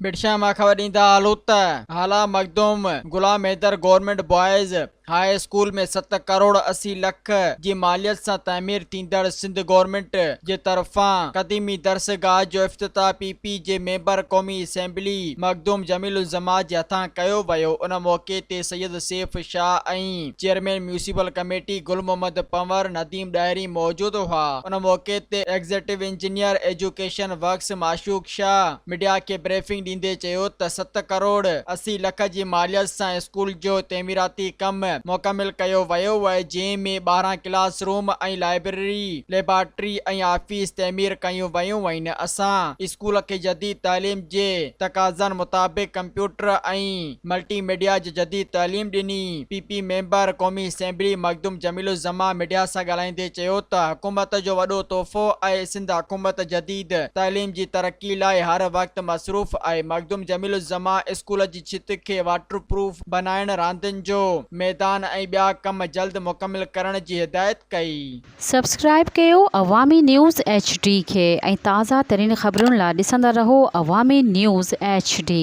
ڀٽشاهه مان خبر ڏيندا هلون ته Hala Makhdoom Ghulam Haider government boys high school ۾ 7 crore 80 lakh جي ماليت سان تعمير ٿيندڙ سنڌ گورنمينٽ جي طرفان قديمي درسگاهه جو افتتاح پي پي جي ميمبر قومي اسيمبلي مخدوم جميل الزمان جي هٿان ڪيو ويو ان موقعي تي Syed Saif Shah ۽ chairman municipal committee Gul Muhammad Panhwar, Nadeem Dahri موجود هئا ان موقعي تي executive engineer education works Mashooq Shah media کي بريفنگ ڏيندي چيو ته 7 ڪروڙ 80 لک جي ماليت سان اسڪول جو تعميراتي ڪم مڪمل ڪيو ويو آهي جنهن ۾ 12 class room ۽ library, laboratory ۽ office تعمير ڪيون ويون آهن اسان اسڪول کي جديد تعليم جي تقاضن مطابق ڪمپيوٽر ۽ ملٽي ميڊيا جي جديد تعليم ڏني. پي پي ميمبر قومي اسيمبلي مخدوم جميل الزمان ميڊيا سان ڳالهائيندي چيو ته حڪومت جو وڏو تحفو آهي سنڌ حڪومت جديد تعليم جي ترقي لاء هر وقت مصروف آهي مخدوم جميل الزمان اسڪول جي ڇت کي واٽر پروف بنائڻ راندين جو ميدان ۽ ٻيا ڪم جلد مڪمل ڪرڻ جي هدايت ڪئي. سبسڪرائيب ڪيو عوامي نيوز ايڇ ڊي کي ۽ تازه ترين خبرن لا ڏسندا رهو عوامي نيوز ايڇ ڊي.